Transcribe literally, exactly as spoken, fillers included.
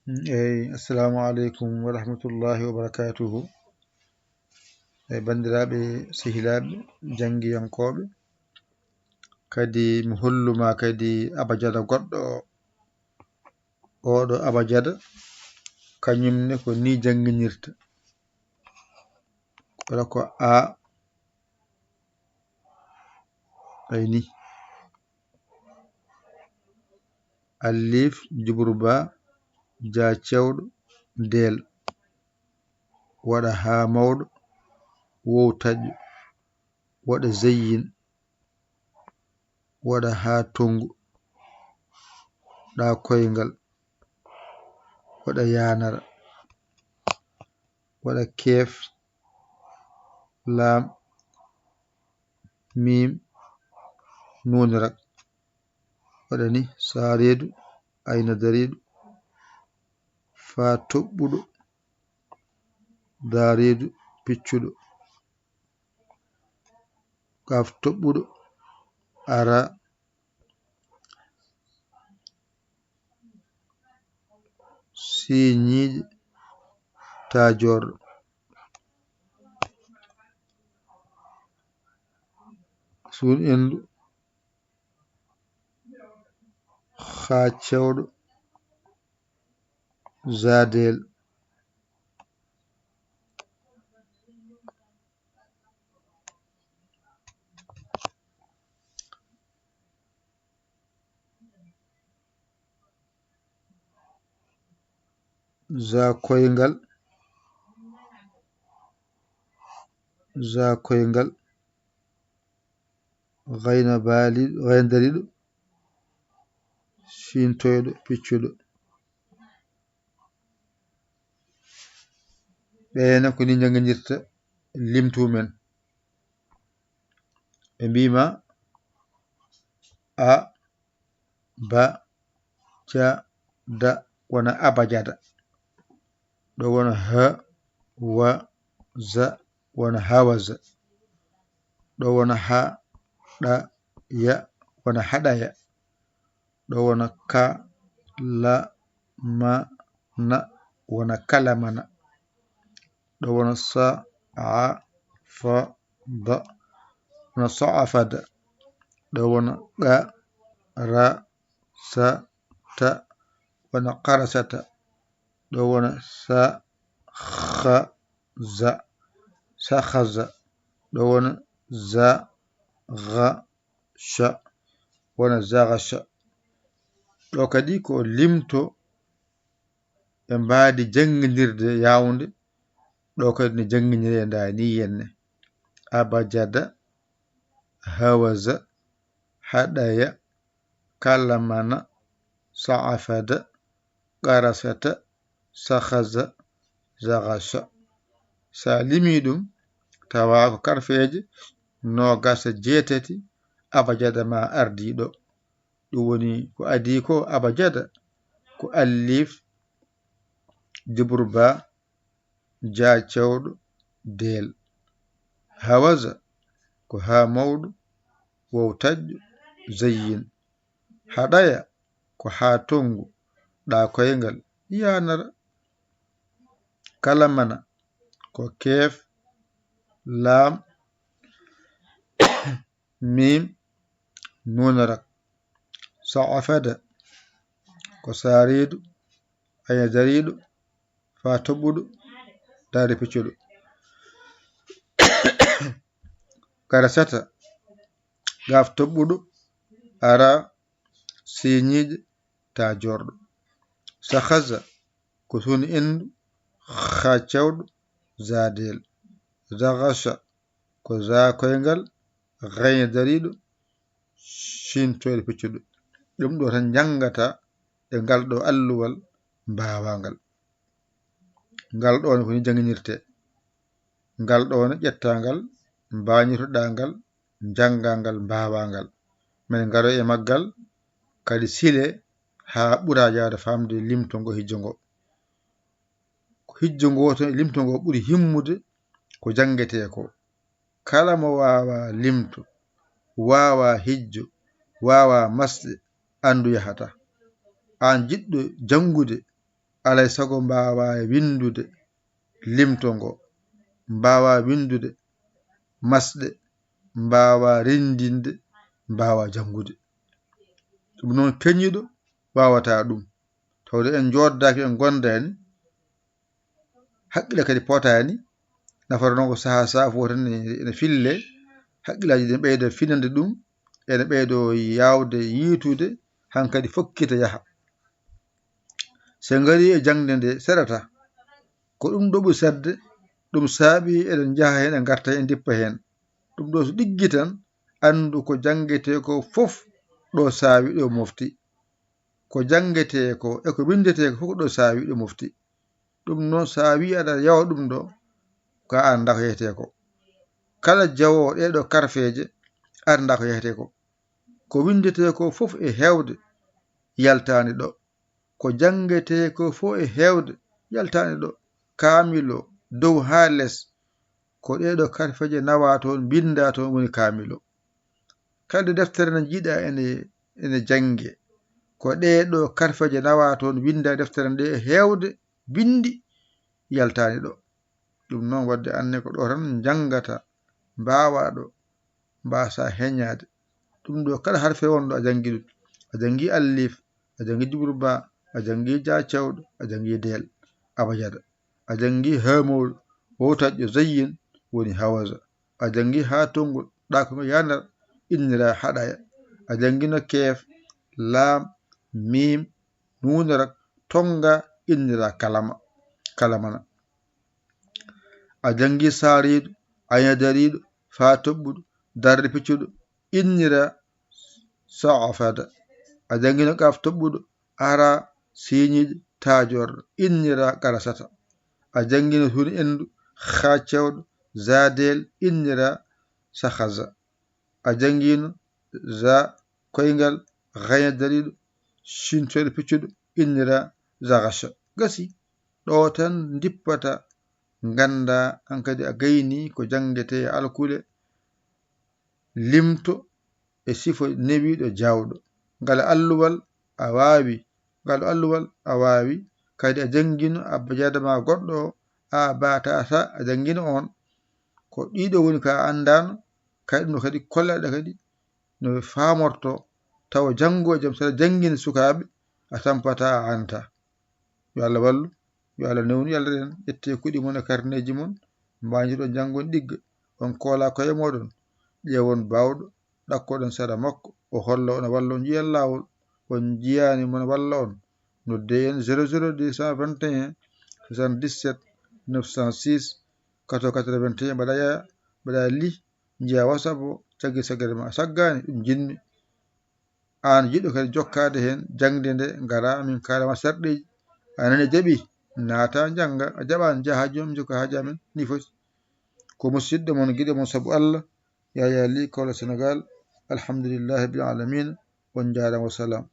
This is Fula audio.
Eyi, assalamu aleykum wa rahmatullahi wa barakatuhu. E banndiraaɓe sehilaaɓe janngiyankooɓe, kadi mi holluma kadi abajada goɗɗo o. Oɗo abajada, kañum ne ko ni jannginirta. Wala ko A, ay ni. Alif, jubur ba, ja cewɗo, deel. Waɗa haa mawɗo, wow taƴƴo. Waɗa zayyin. Waɗa haa tongu. Ɗa koyngal. Waɗa yaanara. Waɗa keef, laam, miim, nuun rak. Waɗa ni, saareedu, ayna dariiɗo, faa toɓɓuɗo, daareedu, piccuɗo. Kaaf toɓɓuɗo, ara, siiñiiɗi, taajorɗo. Suun endu, haa cewɗo, zaadeel. Za koyngal, za koyngal, gayna baali, gayna dariiɗo, siintoyɗo, piccuɗo. Ɓeene ko ni njannginirta limtu men. Ɓe mbiima a, ba, ja, da, wona abajada. Ɗo wona ha, wa, za, wona hawaza. Ɗo wona ha, ɗa, ya, wona haɗaya. Ɗo wona ka, la, ma, na, wona kalamana. Ɗo wona sa, a, fa, da, wona sa'afada. Ɗo wona qa, ra, sa, ta, wona qarasata. Ɗo wona sa, kha, za, sakhaza. Ɗo wona za, gha, sha, wona zaghasha. Ɗo kadi ko limto ɓe mbaadi jannginirde yawnde. Ɗo kadi no jannginiree nda ni yenne. Abajada, hawaza, haɗaya, kalamana, sa'afada, qarasata, sakhaza, zaghasha. Sa limi ɗum, tawa ko karfeeje noogas e jeetati abajada ma ardii ɗo. Ɗum woni ko adii ko abajada, ko alif, jubur ba, ja cewɗo, deel. Hawaza, ko ha mawɗo, wow taƴƴo, zayyin. Haɗaya, ko ha tongu, ɗa koyngal, yanara. Kalamana, ko keef, laam, miim, nuun rak. Sa'afada, ko saareedu, ayna dariiɗo, faa toɓɓuɗo, daade piccuɗo. Qarasata, gaaf toɓɓuɗo, ara, siiñiiɗo, taa joorɗo. Sakhaza, ko suun endu, khaa cewɗo, zaadeel. Zaghasha, ko zaa koyngal, ghayn dariiɗo, shiin toyɗo piccuɗo. Ɗum ɗo tan njanngata e ngal ɗo alluwal mbaawangal. Ngal ɗo ne ko ni jannginirtee. Ngal ɗo ne ƴettaa ngal, mbaañitoɗaa ngal, njanngaa ngal, mbaawaa ngal. Men ngaroya e maggal, kadi silee haa ɓura yaade faamde limto ngo, hijjo ngo. Ko hijjo ngo tan e limto ngo ɓuri himmude ko janngetee ko. Kala mo waawaa limto, waawaa hijjo, waawaa masde, anndu yahataa. Aan jiɗɗo janngude, alay sago mbaawaa winndude limto ngo, mbaawaa winndude masɗe, mbaawaa renndinde, mbaawaa janngude. Ɗum noon, keñiiɗo waawataa ɗum. Tawde en njooɗdaaki, en ngondaani, haqqille kadi potaani. Nafata noon ko sahaa sahaa fof tan ene, ene fille, haqqillaaji ɗi ene ɓeyda finande ɗum, ene ɓeydo yaawde yiytude, hankadi fokkita yaha. So en ngarii e jaŋde nde, seɗata. Ko ɗum ɗo ɓuri seɗde, ɗum saabii eɗen njaha heen, en ngarta heen, en ndippa heen. Ɗum ɗo so ɗiggi tan, anndu ko janngetee ko fof ɗo saawi, ɗo mofti. Ko janngetee ko e ko winndetee ko fof ko ɗo saawi, ɗo mofti. Ɗum noon, so a wii aɗa yawa ɗum ɗo, ko a anndaa ko yehete ko. Kala jawoowo ɗee ɗo karfeeje, a anndaa ko yehete ko. Ko winndetee ko fof e heewde yaltaani ɗo. Ko janngetee ko fof e heewde yaltaani ɗo. Kaamil o, dow haa les, ko ɗee ɗo karfeeje nawaa toon, mbinndaa toon woni kaamil o. Kala nde deftere nde njiiɗaa ene, ene janngee, ko ɗee ɗo karfeeje nawaa toon, winndaa deftere nde e heewde binndi yaltaani ɗo. Ɗum noon, waɗde anne ko ɗo tan njanngata, mbaawaa ɗo, mbaasaa heñaade. Ɗum ɗo kala harfe wonɗo a janngi ɗum. A janngi allif, a janngi jubru baa, a janngi jaa cewɗo, a janngi deel, abajada. A janngi haa mawɗo, o taƴƴo zayyin woni hawaza. A janngi haa tonngol, ɗaako ngo yanar, innira haɗaya. A janngino keef, laam, miim, nuunorak, tonnga, innira kalama, kalamana. A janngi saariiɗo, ayna dariiɗo, faa toɓɓuɗo, darde piccuɗo, innira saafada. A janngino qaaf toɓɓuɗo, ara, siiñiiɗo, taajorɗo, innira qarasata. A janngino suun enndu, haa cewɗo, zaadeel, innira sahaza. A janngino za koyngal, gayna dariiɗo, siintooɗo piccuɗo, innira zagasa. Gasi, ɗo tan ndippata, nganndaa hankadi a gaynii ko janngetee e alkule, limto e sifo newiiɗo jaawɗo. Ngal alluwal a waawi, ngal alluwal a waawi, kadi a janngino abba jaada ma goɗɗo o, a batata a janngino on. Ko ɗiɗo woni ko a anndaano, kadi ɗum ɗo kadi kollaɗa kadi no faamorto, tawa janngo e jam, so aɗa janngina sukaaɓe, a tampata, a anta. Yo Allah wallu, yo Allah newnu, yo Allah reen. Ƴettee kuɗi mon e karneeji mon, mbañiroɗon janngon ɗigga. On koola koye mooɗon, ƴeewon baawɗo, ɗakkoɗon seeɗa makko, o holla on, o walla on, njiyan laawol. On njiyaani mon walla on, noddee en zéro zéro deux cent vingt et un soixante-dix-sept neuf cent six quatre-vingt-quatre-vingt-un, mbaɗa ya, mbaɗa li, njiya WhatsApp o, caggi saggere ma, saggaani ɗum jinmi. Aan jiɗɗo kadi jokkaade heen jaŋde nde, ngara min kaalama sarɗeeji. A nani jaɓi, naata njannga, a jaɓaani njaha joom jokka haaji amen, ni foti. Ko musidɗo mon, giɗo mon sabu Allah, Yaya Ly, Kaolack, Sénégal. Alhamdulillahi rabbil alamina. On njaaraama, wa salaam.